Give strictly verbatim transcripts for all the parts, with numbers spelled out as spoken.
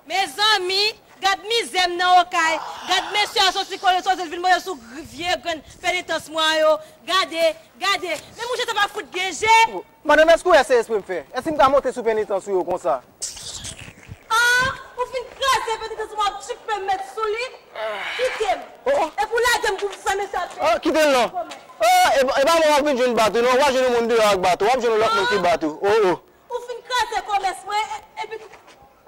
Mezanmi, gad mizè m nan Okay. Gad mesye a soti kole soti vin manje sou gr- vye grenn penitans mwen yo. Gade, gade. Men mouche sa pa fout gen je. Madanm, èske w wè se espre m fè? Èske m ka monte sou penitans ou yo konsa? Ah, ou fin kraze penitans mwen ap tchip men m met sou li. Kite m. Oh, oh. Epi w lage m pou sa mesye ap fè. Oh, kite l non. Oh, e, e pa mwen w ap vin jwenn bat ou non. W ap jwenn yon moun deyò ak bat ou. W ap jwenn yon lòt moun ki bat ou. Oh, oh. Ou fin kraze kòmès mwen, e- epi tou,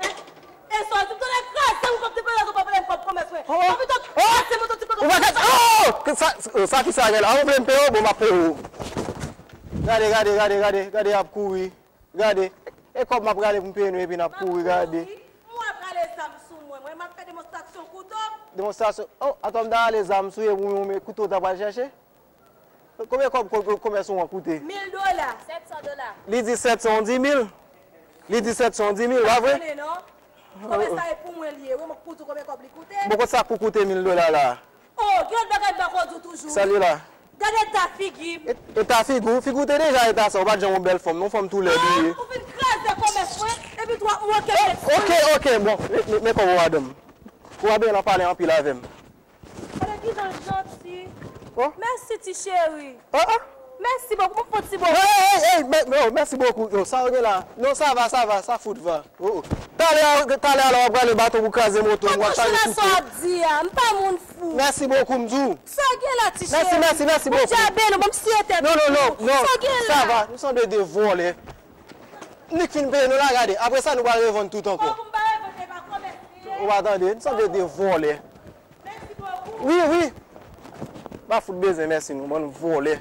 e, e sa w di m, tande kraze ou kòb depoze ou pa pale m kòb kòmès mwen. Oh. Ou pito kraze mwen, ti pito. Ou pa ka, oh! Sa, sa ki sa gen la? Ou vle m peye w? Bon, m ap peye w. Gade, gade, gade, gade, gade, y ap kouri. Gade. E kòb m ap rale pou m peye nou, epi n ap kouri, gade. Mwen ap rale zam sou mwen. Mwen, m ap fè demonstrasyon kouto. Demonstrasyon? Oh, atò m ta rale zam sou yo pou mwen, men kouto w ta pral chèche? Konbyen kòb ko- ko- kòmès ou an koute? Mil dola. Sèt san dola. Li di sèt san, ou di mil? Li di sèt san, ou di mil, pa vre? Tande non. Kòmès la e pou mwen li ye. Wi, mwen pou di w konbyen kòb li koute. Bon, kot sa pou koute mil dola la? Oh, gen lòt bagay m pa ko di w toujou. Sa li la? Gade eta figi m. E- eta figi w? Figi w te deja eta sa, ou pa t janm yon bèl fanm, non, fanm tou lèd ou ye. Ah, ou fin kraze kòmès mwen, epi tou w ap moke m. Ok, ok, bon, men- men- men kòb ou, madanm. Ou pa bezwen pale anpil avè m. Gade kijan l janti. Oh. Mèsi, ti cheri. Oh, oh. Mèsi bokou. Mwen fon ti bokou. Hey, hey, hey, mè- mè- oh, mèsi bokou. Yo, sa yo gen la? Non, sa va, sa va, sa fout va. Oh, oh. Talè, talè a la w ap rale baton pou kraze moto m, w ap chaje kouto. Sa w ap di a? M pa moun fou. Mèsi bokou, m di w. Sa gen la, ti cheri? Mèsi, mèsi, mèsi bokou. Bondye a beni w, bon, m siye tèt ou. Non, non, non, non. Sa gen la? Sa va, nou sanble de vòlè. Nik fin peye nou la, gade. Apre sa, nou pral revann tout ankò. Fòk m pa revann, e pa kòmès li ye. Ou pa tande? Nou sanble de vòlè. Mèsi bokou. Wi, wi. Pa fout bezwen mèsi nou, bann vòlè.